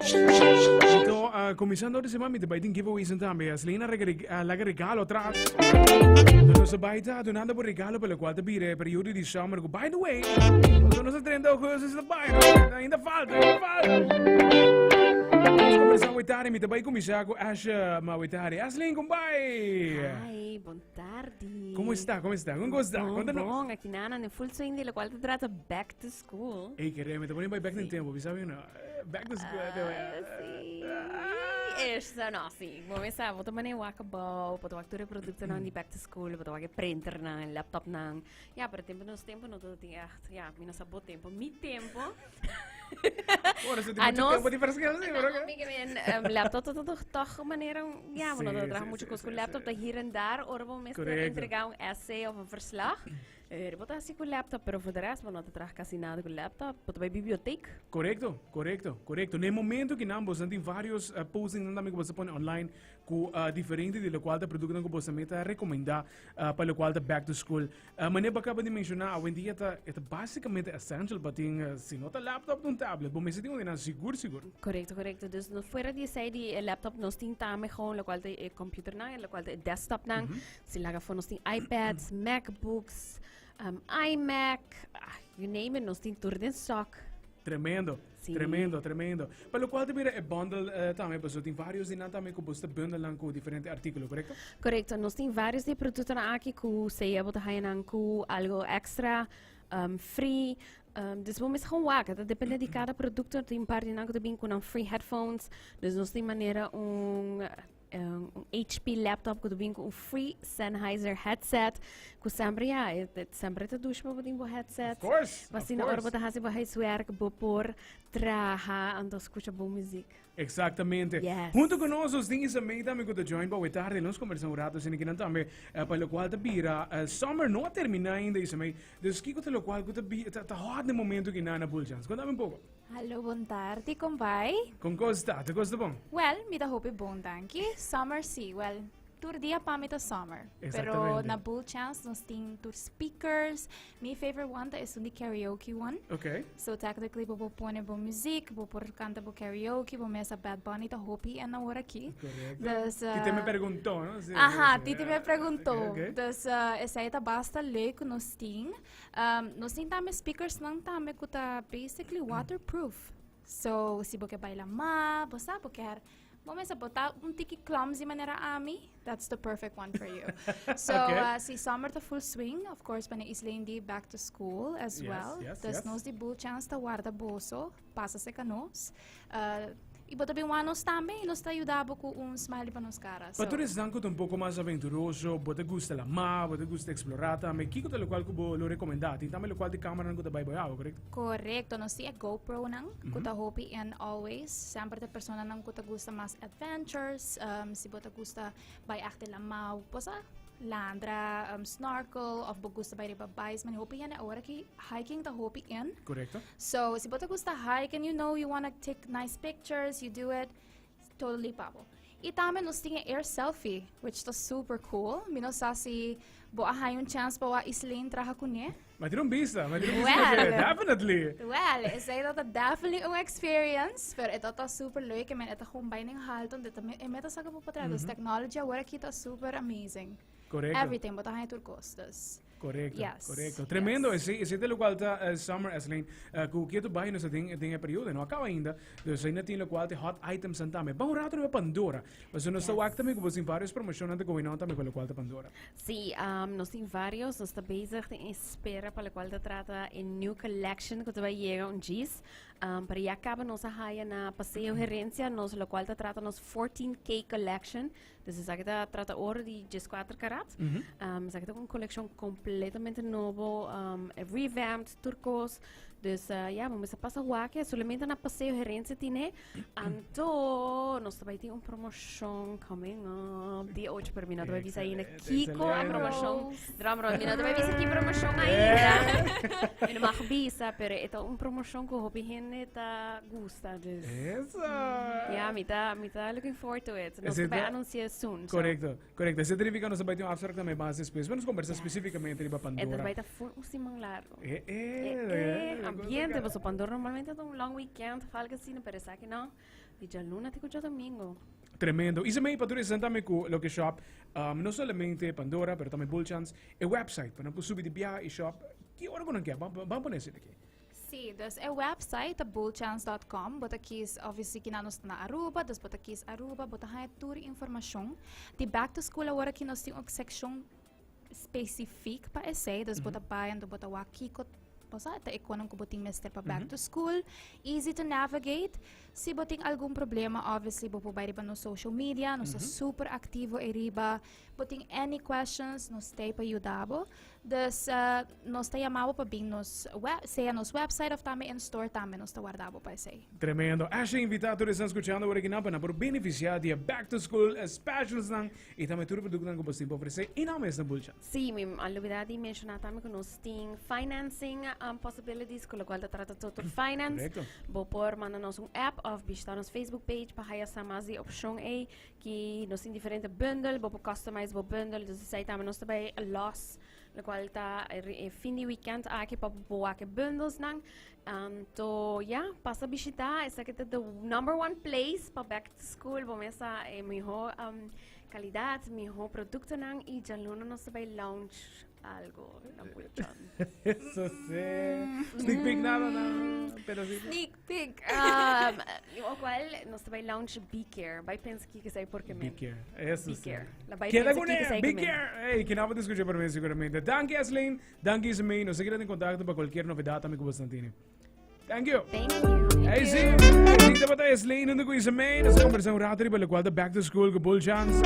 Anto, uh, kuminsando di semana, mi te bai tin giveaways en tambe. Aslina a laga regalo atras. Nos a bai ta donando por regalo pa lo cual ta bira e periodo di summer. Ku by the way, nos a 30 augustus ta bai. Ainda falta, ainda falta. Nos comenzamos wetari, mi te bai kuminsá ku Asha ma wetari. Aslin, kom bai! Hi, bon tardi. Como está? Como está? Como está? Bon, Conta nos. bon, aki nana, en full swing di lo cual te trata back to school. Ey, queré, me te pone bai back in tempo, bisa no. Back to school. Ah, sí. Eso no, sí. Bo me sa, bo ta mane wak abou, bo ta wak tur e productonan di back to school, bo ta wak e printernan, laptopnan. Ja, pero tempo nos tempo no tin echt, ja, mi no sa bo tempo, mi tempo. Bueno, se A tin mucho nos- tempo di verschil, sí, pero No, mi ke men, laptop ta toch toch manera, un- ja, bo no ta Sí, traha sí, mucho sí, kos sí, ku laptop, sí. ta hier en daar, ora bo mester Correcto. entrega un essay of een verslag. Bo ta hasi ku laptop, pero voor de rest bo no ta traha kasi nada ku laptop. Bo ta bai bibliotheek. Correcto, correcto, correcto. Na e momento ki nan boso tin varios postings nan tambe ku boso pone online ku diferente di lokual ta produktonan ku boso tambe ta rekomendá pa lokual ta back to school. Manera bo a kaba di menshoná, awendia ta e ta básikamente essential pa tin si no ta laptop ta un tablet. Bo mester tin un di nan sigur sigur. Correcto, correcto. Dus no fuera di esei di e laptop nos tin tambe gewoon lokual ta e computernan en lokual ta e desktopnan. Si laga for nos tin iPads, MacBooks, iMac, ah, you name it, nos tin tur den stock. Tremendo, Sí. tremendo, tremendo. Pa lo cual te mira e bundle tambe, paso tin varios di nan tambe cu bos ta bundle nan cu diferente artículo, correcto? Correcto, nos tin varios di productonan aki cu sea bo ta haya nan cu algo extra, free. Dus bo mester gewoon wak, ta depende di cada producto, tin un par di nan cu ta bin cu nan free headphones, dus nos tin manera un Un HP laptop ku ta bin ku un free Sennheiser headset. Ku sempre ja, sempre ta dushi pa bo tin bo headset. Of course, Pa of asina ora bo course. ta hasi bo huiswerk, bo por traha anto skucha bon muziek. Exactamente. Yes. Hunto ku nos, nos tin Isamei tambe ku ta join pa awe tarde. Nos kombersa un rato asina kinan tambe pa lokual ta bira summer no a termina ainda Isamei. Dus kiko ta lokual ku ta ta hot den momento kinan na Buljans? Kontami un poko. Hallo, bon tardi, kon bai? Kon kos ta? Tur kos ta bon? Wel, mi ta hopi bon, danki. Summer si, wel, tur dia pa mi ta summer. Pero Exactamente. na Bull Chance nos tin tur speakers. Mi favorite one ta esun di karaoke one. Ok. So technically bo por pone bo muziek, bo por kanta bo karaoke, bo mesa Bad Bunny ta hopi en awor aki. Correcto. Dus, Tite me preguntó, no? Sí, Aha, sí, sí. Tite me preguntó. Ok, ok. Dus esei ta basta leuk ku nos tin. Nos tin tambe speakersnan tambe ku ta basically waterproof. So, si bo ke bai lamá, bo sa bo ker, bo mester bo ta un tiki clumsy manera ami, that's the perfect one for you. So, Okay. si summer ta full swing, of course, bane Islane di back to school as well. Dus nos di Bull Chance ta warda boso, pasa serka nos. Y bo ta bin wak nos tambe y nos ta yuda bo cu un smile riba nos cara. Pa tur esnan cu ta un poco mas aventuroso, bo ta gusta lamá, bo ta gusta explorá tambe, kico ta locual cu bo lo recomendá? Tin tambe locual di cameranan cu ta bai bo awa, correcto? Correcto, nos tin e GoPronan cu ta hopi in always. Semper ta personanan cu ta gusta mas adventures, si bo ta gusta bai achter lamá, bo sa landra, snorkel of bo gusta bai riba bais, mane hopi hende awor aki hiking ta hopi in. Correcto. So, si bo ta gusta hike and you know you wanna take nice pictures, you do it, totally pa bo. Y tambe nos tin e air selfie, which ta super cool. Mi no sa si bo a haña un chance pa wak Islane traha kuné. Ma tin un bista, ma tin un bista Well. definitely. Well, esei ta definitely un experience, pero e ta ta super leuk. I mean, e ta gewoon bijna in halto, e ta e meta saka bo patras. Dus technology awor aki ta super amazing. Correcto. Everything, bo ta haña tur kos, dus. Correcto, Yes, correcto. Tremendo, yes. ese, ese te locual ta summer Esleen, cu keto bai nos den, den e periodo, no acaba ainda. Dus ainda tin locual te hot items an tambe. Ba un rato riba Pandora. Paso nos ta Yes. wak tambe cu bo tin varios promocionnan ta going on tambe pa locual ta Pandora. Sí, nos tin varios, nos ta bezig den espera pa locual ta trata e new collection cu ta bai yega un djis. Pero ya caba nos a haya na Paseo Herencia nos locual ta trata nos 14K collection. Dus esaki ta trata oro di 14 karat. Esaki ta un coleccion completamente nobo, revamped, tur cos. Dus ja, bo mester pasa wak solamente na Paseo Herencia tine. Anto, nos ta bai tin un promocion coming up. Dia 8, pero mi no ta bai bisa ainda Excelente, kiko a excelente. promocion. Drum roll, mi no ta bai bisa ki promocion ainda. Mi no mag bisa, pero e ta un promocion ku hopi hende ta gusta. Dus. Eso. Ja, mi ta, mi ta looking forward to it. Nos Ese ta bai ta- anuncia soon. So. Correcto, correcto. Ese significa nos ta bai tin un afspraak tambe mas despues. Pero nos conversa Yes. specificamente riba E ta Pandora. bai ta full un siman largo. Eh, eh, Eh, eh, eh. Ambiente, paso Pandora normalmente ta un long weekend, algo asina, pero esaki no. Di djaluna te ku djadomingo. Tremendo. Y se pa tur esnan tambe cu loke shop, no solamente Pandora, pero tambe Bullchans, e website, pa nan por subi di bia y shop, ki ora cu nan kier, ban pone esei aki. Sí, dus e website ta bullchans.com. Bo ta kies, obviously, ki nos ta na Aruba, dus bo ta kies Aruba, bo ta haya tur informacion. Di back to school awor aki nos tin un seccion specifiek pa esei, dus bo ta bai en bo ta wak kiko bo sa ta e konan ku bo tin mester pa back to school. Easy to navigate. Si bo tin algun problema, obviously bo por bai riba nos social media, nos ta super activo eriba. Bo tin any questions, nos ta pa yuda bo. Dus nos ta yama bo pa bin nos web, sea nos website of tambe in store tambe nos ta warda bo pa esei. Tremendo. Asha invita tur esnan skuchando awor aki nan pa nan por beneficia di e back to school specials nan y tambe tur e productonan cu boso tin pa ofrece y nan mes na Bulcha. Sí, mi a lubida di menciona tambe cu nos tin financing possibilities, cu locual ta trata Total Finance. Correcto. Bo por manda nos un app of bishita nos Facebook page pa haya sa mas di opcion ey. Ki nos tin diferente bundle, bo por customize bo bundle, dus esei tambe nos ta bai los, locual ta e fin di weekend aki pa bo wak e bundles nan. Anto ya, pasa bishita, esaki ta the number one place pa back to school, bo mes sa e miho calidad, miho productonan y djaluna nos ta bai launch algo na Bullchon. Eso sí. Sneak peek nada, nada, pero sí. Sneak peek. Um, o cual nos ta bai launch Be Care. Bai pensa kiko esei por ke Be men. Care. Eso Be sí. Care. La bai Keda pensa con kiko él. esei Be ke men. Care. Hey, que nada te escuché por mí seguramente. Danke, Asleen. Danke, Ismael. Nos queda en contacto para cualquier novedad también con Bastantini. Thank you. Thank you. Hey, sí. Hey, sí, tabata Asleen junto con Ismael. Nos conversa un rato riba lo cual ta back to school con Bull Chance.